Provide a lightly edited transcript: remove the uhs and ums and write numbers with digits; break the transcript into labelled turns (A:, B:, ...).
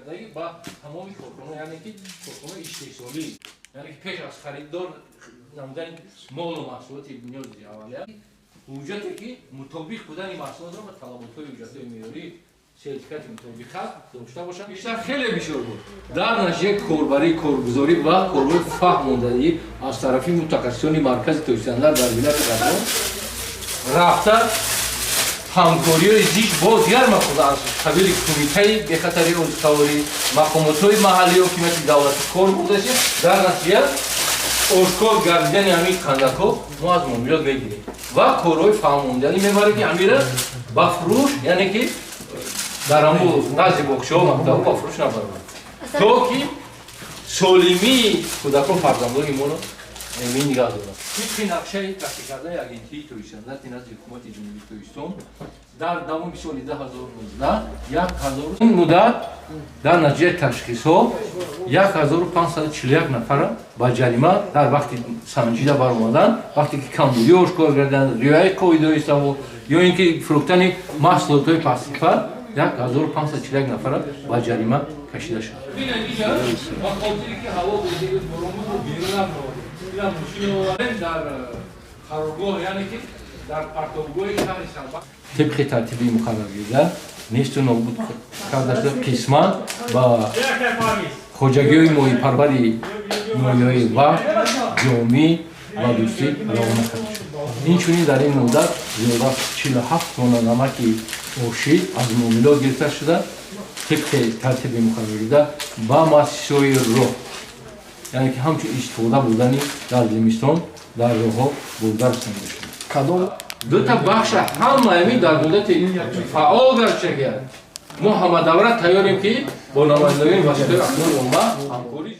A: кардаги ба тамоми корхона, яъне ки корхонаи истеҳсолӣ, яъне ки пеш аз харидор намудани молу маҳсулоти ниёзи аввалия, ҳуҷҷате, ки мутобиқ будани маҳсулотро ба талаботҳои ҳуҷҷатҳои меъёрӣ, сертификати мутобиқат дошта бошанд. Бештар хеле бисёр буд. Дар натиҷаи корбарӣ, коргузорӣ ва корҳои фаҳмондадӣ аз тарафи мутахассисони маркази Тоҷикстандарт дар вилояти Хатлон рафта, ҳамкориҳои зич бо дигар мақомот аз қабили Кумитаи бехатарии озуқаворӣ, мақомотҳои маҳаллии ҳокимияти давлатӣ кор бурдаша. Дар натиҷа ошкор гардидани ҳамин қандакҳо мо аз муомилот мегирем ва корҳои фаҳмондадӣ мебарем, ки ҳамира ба фурӯш, яъне ки дар ҳаму назди боғчаҳо, мактабҳо ба фурӯш набаранд, то ки солимии кӯдакон, фарзандони моро эмин нигаҳ дорад. Тибқи нақшаи ташкил кардани Агентии Тоҷикстандарти назди Ҳукумати Ҷумҳурии Тоҷикистон дар давоми соли 2019 1000 ин муддат дар натиҷаи ташхисҳо 1541 нафара ба ҷарима дар вақти санҷида баромадан, вақте ки камбудӣ ошкор гардидан, риояи қоидаҳои савол ё ин ки фурӯхтани маҳсулотҳои пастсифат, 1541 нафара ба ҷарима кашида шуд. Ба хотире ки ҳаво дар қароргоҳ, яъне ки дар партобгоҳи шаҳри Сарбанд, тибқи тартиби муқарраргида несту нобуд карда шуда, қисман ба хоҷагиҳои моҳипарвари ноҳияҳои Вахш, Ҷомӣ ва Дӯстӣ равона карда шуд. Инчунин дар ин муддат зиёда аз 47 тонна намаки ошӣ аз муомилот гирифта шуда, тибқи тартиби муқарраргида ба муассисаҳои роҳ, яъне ки ҳамчун истифода бурдани дар зимистон дар роҳҳо бурда расонида шуд.
B: Кадом?
A: Дута бахша ҳамаами дар муддати фаъол гардшагият. Мо ҳамадавра тайёрем, ки бо намояндагони васитаҳои ахбори омма ҳамкорӣ.